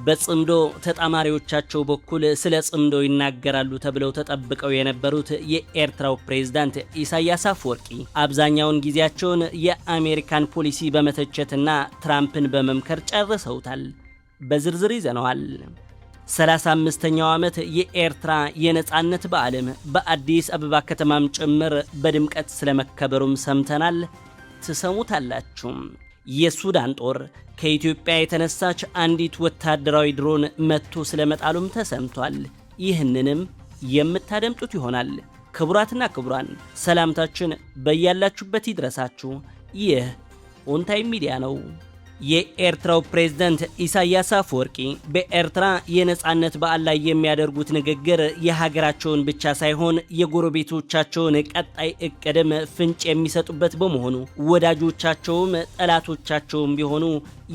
በጽምዶ ተጣማሪዎቻቸው በኩል ስለ ጽምዶ ይናገራሉ ተብለው ተጠብቀው የነበሩት የኤርትራው ፕሬዝዳንት ኢሳያስ አፈወርቂ አብዛኛውን ጊዜያቸውን የአሜሪካን ፖሊሲ በመተቸትና ትራምፕን በመምከር ጨርሰውታል። በዝርዝር ይዘነዋል። 35ኛው ዓመት የኤርትራ የነጻነት በዓልም በአዲስ አበባ ከተማም ጭምር በድምቀት ስለመከበሩም ሰምተናል። ትሰሙታላችሁ። የሱዳን ጦር ከኢትዮጵያ የተነሳች አንዲት ወታደራዊ ድሮን መትቶ ስለመጣሉም ተሰምቷል። ይህንንም የምታደምጡት ይሆናል። ክቡራትና ክቡራን፣ ሰላምታችን በያላችሁበት ይድረሳችሁ። ይህ ኦን ታይም ሚዲያ ነው። የኤርትራው ፕሬዝዳንት ኢሳያስ አፈወርቂ በኤርትራ የነጻነት በዓል ላይ የሚያደርጉት ንግግር የሀገራቸውን ብቻ ሳይሆን የጎረቤቶቻቸውን ቀጣይ እቅድም ፍንጭ የሚሰጡበት በመሆኑ ወዳጆቻቸውም ጠላቶቻቸውም ቢሆኑ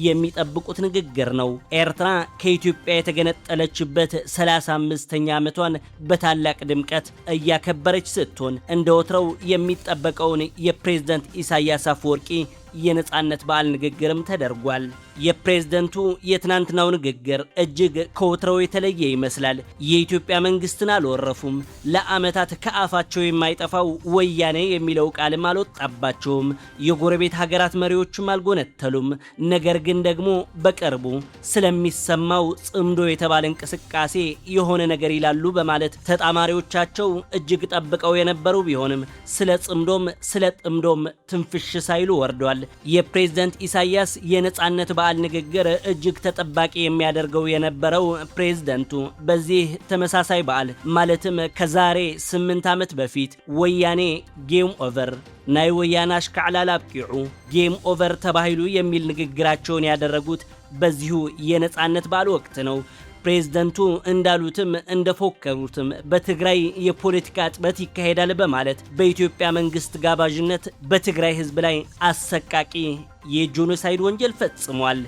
የሚጠብቁት ንግግር ነው። ኤርትራ ከኢትዮጵያ የተገነጠለችበት 35ኛ ዓመቷን በታላቅ ድምቀት እያከበረች ስትሆን፣ እንደ ወትሮው የሚጠበቀውን የፕሬዝዳንት ኢሳያስ አፈወርቂ የነጻነት በዓል ንግግርም ተደርጓል። የፕሬዝደንቱ የትናንትናው ንግግር እጅግ ከወትሮው የተለየ ይመስላል። የኢትዮጵያ መንግስትን አልወረፉም። ለዓመታት ከአፋቸው የማይጠፋው ወያኔ የሚለው ቃልም አልወጣባቸውም። የጎረቤት ሀገራት መሪዎችም አልጎነተሉም። ነገር ግን ደግሞ በቅርቡ ስለሚሰማው ጽምዶ የተባለ እንቅስቃሴ የሆነ ነገር ይላሉ በማለት ተጣማሪዎቻቸው እጅግ ጠብቀው የነበሩ ቢሆንም፣ ስለ ጽምዶም ስለ ጥምዶም ትንፍሽ ሳይሉ ወርዷል። የፕሬዝደንት ኢሳያስ የነጻነት በዓል ንግግር እጅግ ተጠባቂ የሚያደርገው የነበረው፣ ፕሬዝደንቱ በዚህ ተመሳሳይ በዓል ማለትም ከዛሬ 8 ዓመት በፊት ወያኔ game over፣ ናይ ወያነ አሽካዕላል ኣብቂዑ፣ game over ተባሂሉ የሚል ንግግራቸውን ያደረጉት በዚሁ የነጻነት በዓል ወቅት ነው። ፕሬዝደንቱ እንዳሉትም እንደፎከሩትም በትግራይ የፖለቲካ እጥበት ይካሄዳል በማለት በኢትዮጵያ መንግስት ጋባዥነት በትግራይ ህዝብ ላይ አሰቃቂ የጄኖሳይድ ወንጀል ፈጽሟል።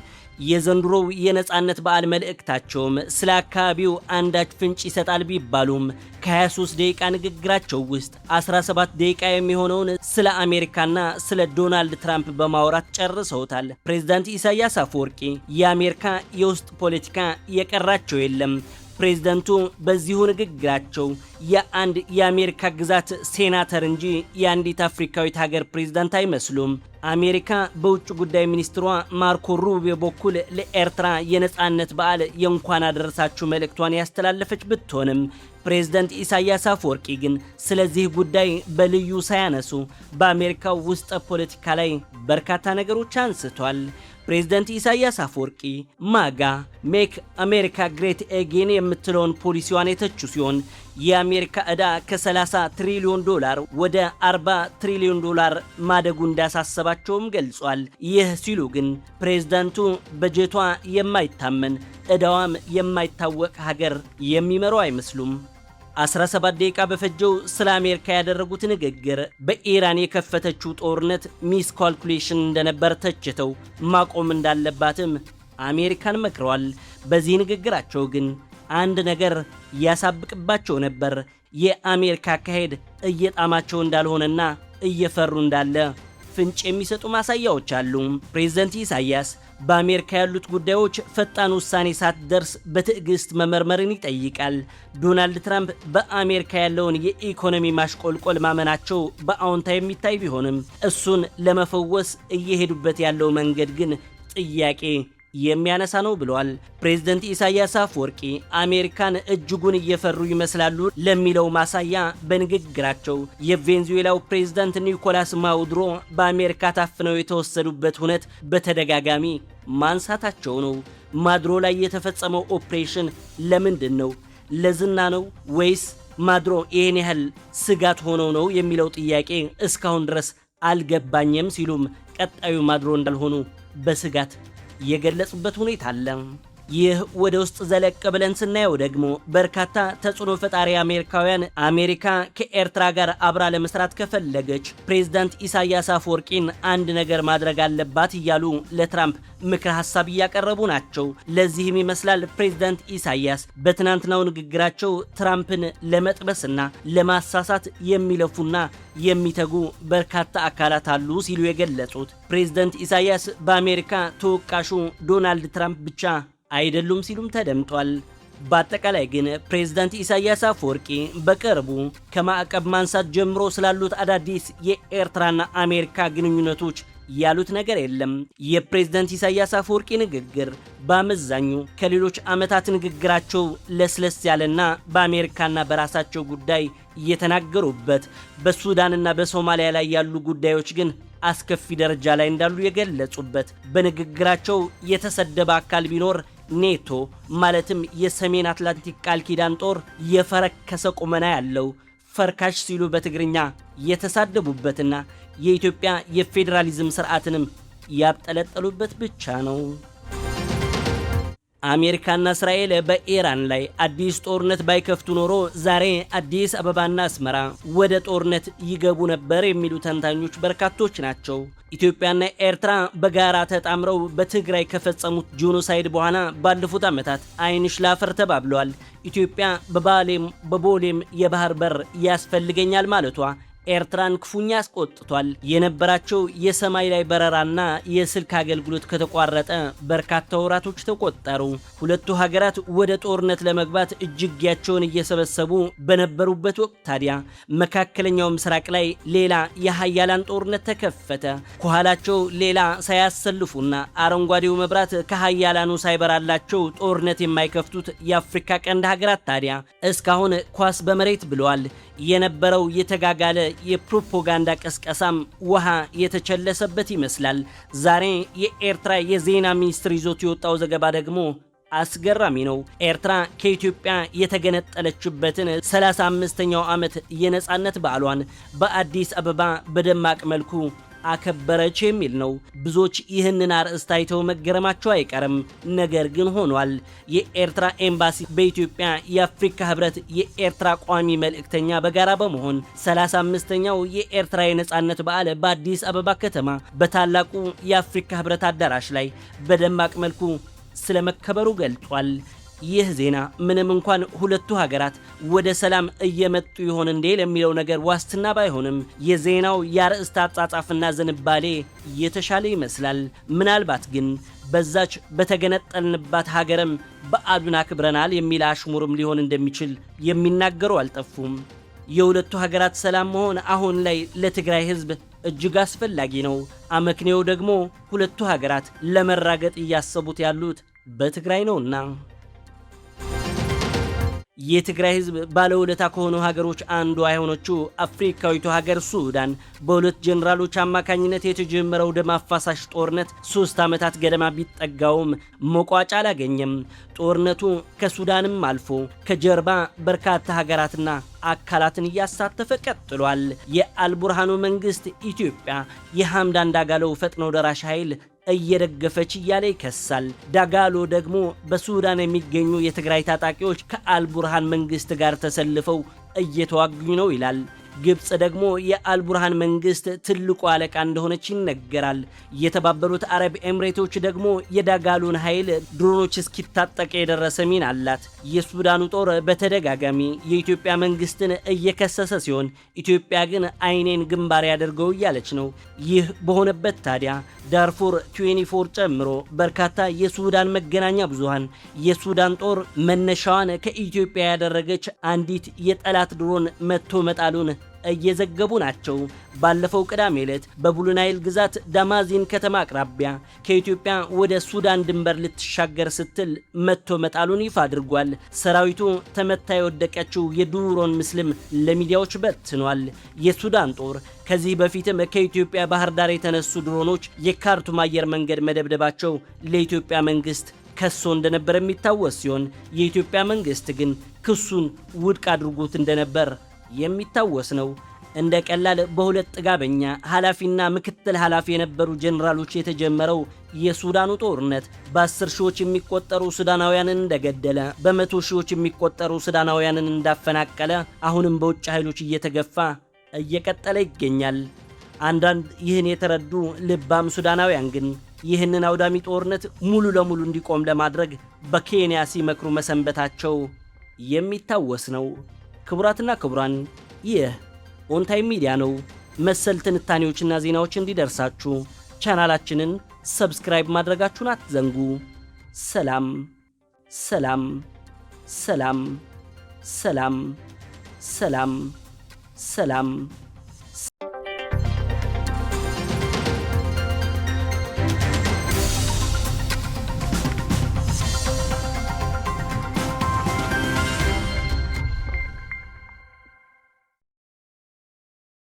የዘንድሮው የነጻነት በዓል መልእክታቸውም ስለ አካባቢው አንዳች ፍንጭ ይሰጣል ቢባሉም፣ ከ23 ደቂቃ ንግግራቸው ውስጥ 17 ደቂቃ የሚሆነውን ስለ አሜሪካና ስለ ዶናልድ ትራምፕ በማውራት ጨርሰውታል። ፕሬዝዳንት ኢሳያስ አፈወርቂ የአሜሪካ የውስጥ ፖለቲካ የቀራቸው የለም። ፕሬዝደንቱ በዚሁ ንግግራቸው የአንድ የአሜሪካ ግዛት ሴናተር እንጂ የአንዲት አፍሪካዊት ሀገር ፕሬዝዳንት አይመስሉም። አሜሪካ በውጭ ጉዳይ ሚኒስትሯ ማርኮ ሩቢዮ በኩል ለኤርትራ የነጻነት በዓል የእንኳን አደረሳችሁ መልእክቷን ያስተላለፈች ብትሆንም፣ ፕሬዝደንት ኢሳያስ አፈወርቂ ግን ስለዚህ ጉዳይ በልዩ ሳያነሱ በአሜሪካው ውስጠ ፖለቲካ ላይ በርካታ ነገሮች አንስቷል። ፕሬዝደንት ኢሳያስ አፈወርቂ MAGA፣ Make America Great Again የምትለውን ፖሊሲዋን የተቹ ሲሆን፣ የአሜሪካ ዕዳ ከ30 ትሪሊዮን ዶላር ወደ 40 ትሪሊዮን ዶላር ማደጉ እንዳሳሰባቸውም ገልጿል። ይህ ሲሉ ግን ፕሬዝዳንቱ በጀቷ የማይታመን ዕዳዋም የማይታወቅ ሀገር የሚመሩ አይመስሉም። 17 ደቂቃ በፈጀው ስለ አሜሪካ ያደረጉት ንግግር በኢራን የከፈተችው ጦርነት miscalculation እንደነበር ተችተው ማቆም እንዳለባትም አሜሪካን መክረዋል። በዚህ ንግግራቸው ግን አንድ ነገር ያሳብቅባቸው ነበር። የአሜሪካ አካሄድ እየጣማቸው እንዳልሆነና እየፈሩ እንዳለ ፍንጭ የሚሰጡ ማሳያዎች አሉ። ፕሬዝደንት ኢሳያስ በአሜሪካ ያሉት ጉዳዮች ፈጣን ውሳኔ ሳትደርስ በትዕግስት መመርመርን ይጠይቃል። ዶናልድ ትራምፕ በአሜሪካ ያለውን የኢኮኖሚ ማሽቆልቆል ማመናቸው በአዎንታ የሚታይ ቢሆንም፣ እሱን ለመፈወስ እየሄዱበት ያለው መንገድ ግን ጥያቄ የሚያነሳ ነው ብለዋል። ፕሬዝደንት ኢሳያስ አፈወርቂ አሜሪካን እጅጉን እየፈሩ ይመስላሉ ለሚለው ማሳያ በንግግራቸው የቬንዙዌላው ፕሬዝዳንት ኒኮላስ ማዱሮ በአሜሪካ ታፍነው የተወሰዱበት ሁነት በተደጋጋሚ ማንሳታቸው ነው። ማዱሮ ላይ የተፈጸመው ኦፕሬሽን ለምንድን ነው? ለዝና ነው ወይስ ማዱሮ ይህን ያህል ስጋት ሆነው ነው የሚለው ጥያቄ እስካሁን ድረስ አልገባኝም ሲሉም ቀጣዩ ማዱሮ እንዳልሆኑ በስጋት የገለጹበት ሁኔታ አለ። ይህ ወደ ውስጥ ዘለቅ ብለን ስናየው ደግሞ በርካታ ተጽዕኖ ፈጣሪ አሜሪካውያን አሜሪካ ከኤርትራ ጋር አብራ ለመስራት ከፈለገች ፕሬዝዳንት ኢሳያስ አፈወርቂን አንድ ነገር ማድረግ አለባት እያሉ ለትራምፕ ምክረ ሀሳብ እያቀረቡ ናቸው። ለዚህም ይመስላል ፕሬዝዳንት ኢሳያስ በትናንትናው ንግግራቸው ትራምፕን ለመጥበስና ለማሳሳት የሚለፉና የሚተጉ በርካታ አካላት አሉ ሲሉ የገለጹት። ፕሬዝዳንት ኢሳያስ በአሜሪካ ተወቃሹ ዶናልድ ትራምፕ ብቻ አይደሉም ሲሉም ተደምጧል። በአጠቃላይ ግን ፕሬዝዳንት ኢሳያስ አፈወርቂ በቅርቡ ከማዕቀብ ማንሳት ጀምሮ ስላሉት አዳዲስ የኤርትራና አሜሪካ ግንኙነቶች ያሉት ነገር የለም። የፕሬዝዳንት ኢሳያስ አፈወርቂ ንግግር በአመዛኙ ከሌሎች ዓመታት ንግግራቸው ለስለስ ያለና በአሜሪካና በራሳቸው ጉዳይ እየተናገሩበት፣ በሱዳንና በሶማሊያ ላይ ያሉ ጉዳዮች ግን አስከፊ ደረጃ ላይ እንዳሉ የገለጹበት፣ በንግግራቸው የተሰደበ አካል ቢኖር ኔቶ ማለትም የሰሜን አትላንቲክ ቃል ኪዳን ጦር የፈረከሰ ቁመና ያለው ፈርካሽ ሲሉ በትግርኛ የተሳደቡበትና የኢትዮጵያ የፌዴራሊዝም ስርዓትንም ያብጠለጠሉበት ብቻ ነው። አሜሪካና እስራኤል በኢራን ላይ አዲስ ጦርነት ባይከፍቱ ኖሮ ዛሬ አዲስ አበባና አስመራ ወደ ጦርነት ይገቡ ነበር የሚሉ ተንታኞች በርካቶች ናቸው። ኢትዮጵያና ኤርትራ በጋራ ተጣምረው በትግራይ ከፈጸሙት ጄኖሳይድ በኋላ ባለፉት ዓመታት ዓይንሽ ላፈር ተባብለዋል። ኢትዮጵያ በባሌም በቦሌም የባህር በር ያስፈልገኛል ማለቷ ኤርትራን ክፉኛ አስቆጥቷል። የነበራቸው የሰማይ ላይ በረራና የስልክ አገልግሎት ከተቋረጠ በርካታ ወራቶች ተቆጠሩ። ሁለቱ ሀገራት ወደ ጦርነት ለመግባት እጅጌያቸውን እየሰበሰቡ በነበሩበት ወቅት ታዲያ መካከለኛው ምስራቅ ላይ ሌላ የሀያላን ጦርነት ተከፈተ። ከኋላቸው ሌላ ሳያሰልፉና አረንጓዴው መብራት ከሀያላኑ ሳይበራላቸው ጦርነት የማይከፍቱት የአፍሪካ ቀንድ ሀገራት ታዲያ እስካሁን ኳስ በመሬት ብለዋል። የነበረው የተጋጋለ የፕሮፓጋንዳ ቅስቀሳም ውሃ የተቸለሰበት ይመስላል። ዛሬ የኤርትራ የዜና ሚኒስትር ይዞት የወጣው ዘገባ ደግሞ አስገራሚ ነው። ኤርትራ ከኢትዮጵያ የተገነጠለችበትን 35ኛው ዓመት የነጻነት በዓሏን በአዲስ አበባ በደማቅ መልኩ አከበረች የሚል ነው። ብዙዎች ይህንን አርዕስት አይተው መገረማቸው አይቀርም። ነገር ግን ሆኗል። የኤርትራ ኤምባሲ በኢትዮጵያ፣ የአፍሪካ ህብረት የኤርትራ ቋሚ መልእክተኛ በጋራ በመሆን 35ኛው የኤርትራ የነጻነት በዓል በአዲስ አበባ ከተማ በታላቁ የአፍሪካ ህብረት አዳራሽ ላይ በደማቅ መልኩ ስለመከበሩ ገልጧል። ይህ ዜና ምንም እንኳን ሁለቱ ሀገራት ወደ ሰላም እየመጡ ይሆን እንዴ ለሚለው ነገር ዋስትና ባይሆንም፣ የዜናው የአርዕስት አጻጻፍና ዝንባሌ የተሻለ ይመስላል። ምናልባት ግን በዛች በተገነጠልንባት ሀገርም በዓሉን አክብረናል የሚል አሽሙርም ሊሆን እንደሚችል የሚናገሩ አልጠፉም። የሁለቱ ሀገራት ሰላም መሆን አሁን ላይ ለትግራይ ሕዝብ እጅግ አስፈላጊ ነው። አመክንዮው ደግሞ ሁለቱ ሀገራት ለመራገጥ እያሰቡት ያሉት በትግራይ ነውና። የትግራይ ህዝብ ባለውለታ ከሆኑ ሀገሮች አንዷ የሆነችው አፍሪካዊቱ ሀገር ሱዳን በሁለት ጀኔራሎች አማካኝነት የተጀመረው ደም አፋሳሽ ጦርነት 3 ዓመታት ገደማ ቢጠጋውም መቋጫ አላገኘም። ጦርነቱ ከሱዳንም አልፎ ከጀርባ በርካታ ሀገራትና አካላትን እያሳተፈ ቀጥሏል። የአልቡርሃኑ መንግስት ኢትዮጵያ የሐምዳን ዳጋሎ ፈጥኖ ደራሽ ኃይል እየደገፈች እያለ ይከሳል። ዳጋሎ ደግሞ በሱዳን የሚገኙ የትግራይ ታጣቂዎች ከአልቡርሃን መንግስት ጋር ተሰልፈው እየተዋጉኝ ነው ይላል። ግብፅ ደግሞ የአልቡርሃን መንግስት ትልቁ አለቃ እንደሆነች ይነገራል። የተባበሩት አረብ ኤምሬቶች ደግሞ የዳጋሎን ኃይል ድሮኖች እስኪታጠቅ የደረሰ ሚና አላት። የሱዳኑ ጦር በተደጋጋሚ የኢትዮጵያ መንግስትን እየከሰሰ ሲሆን፣ ኢትዮጵያ ግን አይኔን ግንባር ያደርገው እያለች ነው። ይህ በሆነበት ታዲያ ዳርፉር 24 ጨምሮ በርካታ የሱዳን መገናኛ ብዙሃን የሱዳን ጦር መነሻዋን ከኢትዮጵያ ያደረገች አንዲት የጠላት ድሮን መትቶ መጣሉን እየዘገቡ ናቸው። ባለፈው ቅዳሜ ዕለት በብሉናይል ግዛት ዳማዚን ከተማ አቅራቢያ ከኢትዮጵያ ወደ ሱዳን ድንበር ልትሻገር ስትል መትቶ መጣሉን ይፋ አድርጓል። ሰራዊቱ ተመታ የወደቀችው የድሮን ምስልም ለሚዲያዎች በትኗል። የሱዳን ጦር ከዚህ በፊትም ከኢትዮጵያ ባህር ዳር የተነሱ ድሮኖች የካርቱም አየር መንገድ መደብደባቸው ለኢትዮጵያ መንግስት ከሶ እንደነበር የሚታወስ ሲሆን፣ የኢትዮጵያ መንግስት ግን ክሱን ውድቅ አድርጎት እንደነበር የሚታወስ ነው። እንደ ቀላል በሁለት ጥጋበኛ ኃላፊና ምክትል ኃላፊ የነበሩ ጄኔራሎች የተጀመረው የሱዳኑ ጦርነት በ10 ሺዎች የሚቆጠሩ ሱዳናውያንን እንደገደለ፣ በመቶ ሺዎች የሚቆጠሩ ሱዳናውያንን እንዳፈናቀለ፣ አሁንም በውጭ ኃይሎች እየተገፋ እየቀጠለ ይገኛል። አንዳንድ ይህን የተረዱ ልባም ሱዳናውያን ግን ይህንን አውዳሚ ጦርነት ሙሉ ለሙሉ እንዲቆም ለማድረግ በኬንያ ሲመክሩ መሰንበታቸው የሚታወስ ነው። ክቡራትና ክቡራን፣ ይህ ኦን ታይም ሚዲያ ነው። መሰል ትንታኔዎችና ዜናዎች እንዲደርሳችሁ ቻናላችንን subscribe ማድረጋችሁን አትዘንጉ። ሰላም። ሰላም ሰላም ሰላም ሰላም ሰላም።